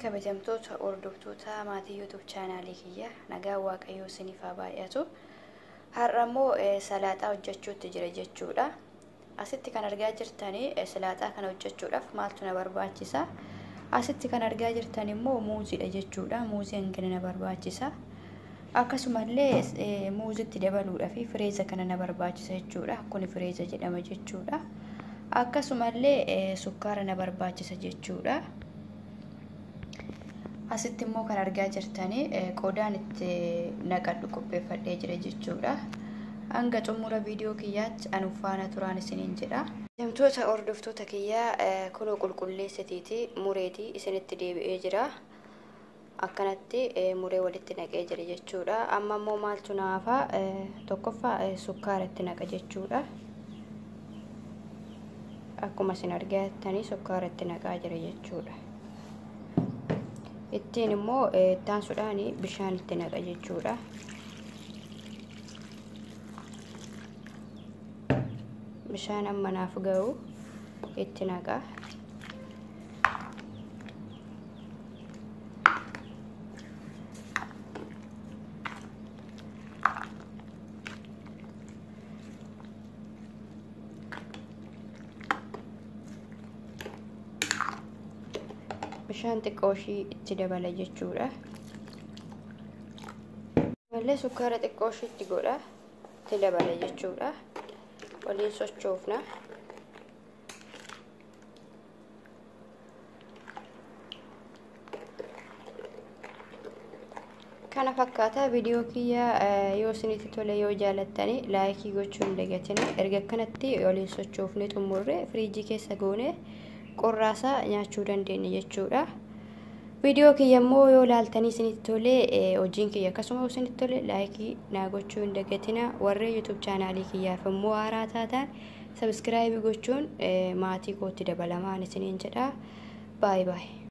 Kabajamtoota hordoftoota maatii YouTube chaanaalii kiyya, nagaa Waaqayyoo isiniif haa baay'atu. Har'a immoo salaaxaa hojjechuutti jira jechuudha. Asitti kan argaa jirtanii salaaxaa kana hojjechuudhaaf maaltu na barbaachisa? Asitti kan argaa jirtan immoo muuziidha jechuudha. Muuzii hangana na barbaachisa. Akkasumallee muuzitti dabaluudhaaf fireeza kana na barbaachisa jechuudha. Kun fireeza jedhama jechuudha. Akkasumallee sukkaara na barbaachisa jechuudha. Asitti immoo kan argaa jirtanii qodaan itti naqadhu qopheeffadhee jira jechuudha. Hanga xumura viidiyoo kiyyaatti anu faana turaan isiniin jedha. Kabajamtoota hordoftoota kiyyaa, kunoo qulqulleessitiiti mureetii isinitti deebi'ee jira. Akkanatti muree walitti naqee jira jechuudha. Amma immoo maaltu naafa? Tokkoffaa sukkaara itti naqa jechuudha. Akkuma isin argaa jirtanii sukkaara itti naqaa jira jechuudha. Ittiin immoo ittaansuudhaan bishaan itti naqa jechuudha. Bishaan amma naaf ga'u itti naqa. Bishaan xiqqoo ishii itti dabala jechuudha. Mallee sukkaara xiqqoo ishii itti godha, itti dabala jechuudha. Waliin sochoofna. Kana fakkaata viidiyoo kiyya. Yoo isinitti tole, yoo jaalattani, like gochuu hin dagatina. Erga akkanatti waliin sochoofne xumurre, firiijii keessa goone qorraasaa nyaachuu dandeenya jechuudha. Viidiyoo kiyya immoo yoo laaltanii isinitti tole, hojiin kiyya akkasuma isinitti tole, like naa gochuu hin dagatina. Warreen YouTube chaanaalii kiyyaaf immoo haaraa taatan, subscribe gochuun maatii kootti dabalamaan isiniin jedha. Baay'ee baay'ee.